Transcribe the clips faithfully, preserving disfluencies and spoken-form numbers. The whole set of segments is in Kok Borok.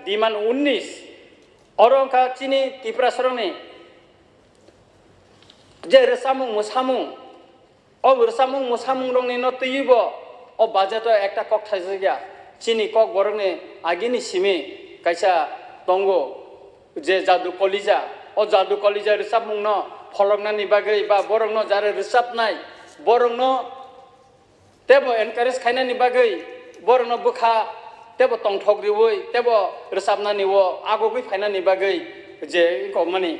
Demand unnis, oro wngkha chini Tiprasarokni je rwchapmung mwsamung, o rwchapmung mwsamungrokni no twiwi bo o budget o ekta kok thaijakya. Chini Kokborokni agini simi kaisa tongo je Jadu Kolija, o Jadu Kolija rwchapmungno pholoknani bagwi ba borokno jara rwchapnai, borokno tebo encourage khainani bagwi borokno bwkha tebo tongthok riwi tebo rwchapnani o agogwi phainani bagwi je wngkokmani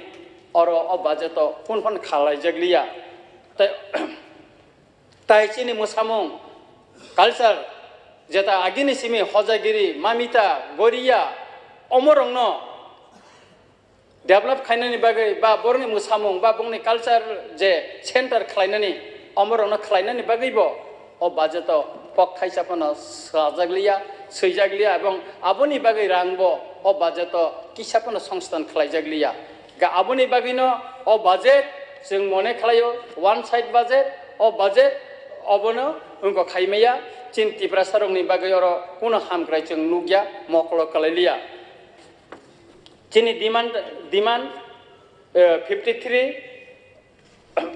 oro o budget o phun phano khalaijakliya. Tai, tai chini mwsamung, culture, jeta agini simi Hojagiri, Mamita, Goriya, omorokno develop khainani bagwi ba borokni mwsamung ba bongni culture je center khlainani, omorokno khlainani bagwi bo o budget o kok thaisa phano sajakliya, swijakliya, ebong aboni bagwi rang bo o budget o kisa phano songstan khlaijakliya. Ga aboni bagwino o budget chwng mone khlaio one side budget, o budget obono wngkha khaimaya chini Tiprasarokni bagwi oro kuno hamkrai chwng nukya, mokolo kwlailiya. Chini demand, demand, eh, fifty three,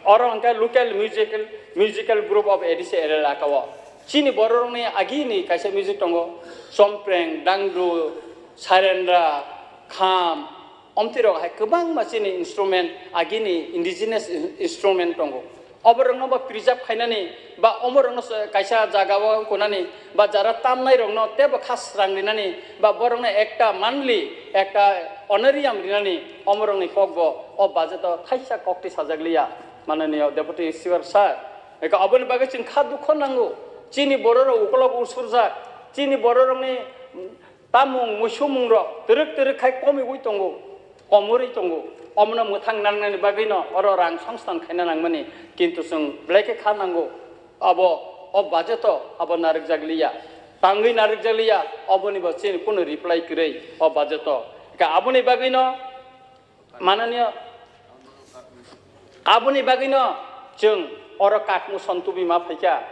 oro hwnkhe local musical, musical group of A D C area laka o. Chini bororokni agini kaisa music tongo, Chompreng, Dangdu, Sairendra, Kham, omtwi rok hai kwbangma chini instrument, agini indigenous in-, instrument tongo. Oborokno bo preserve khainani ba omorokno se kaisa jagao kunani ba jara tamnairokno teibo kha srang rinani ba borokno ekta monthly ekta honorarium rinani omorokni kokbo o budget o thaisa kokti sajakliya, mananiya Deputy Speaker sir. Eka aboni bagwi chwng kha dukho nango, chini bororok ukolok usurjak, chini bororokni tamung muisumungrok twrwk twrwk khai komiwi tongo, komorwi tongo. Omono mwthang nangnani bagwino oro rang songstan khaina nangmani, kintu chwng belai khe kha nango. Abo o budget o abo narwkjakliya, tangwi narwkjakliya, oboni bo chini kunu reply kwrwi o budget o. Ka aboni bagwino mananiya, aboni bagwino chwng oro kakmu sontubima phaikha.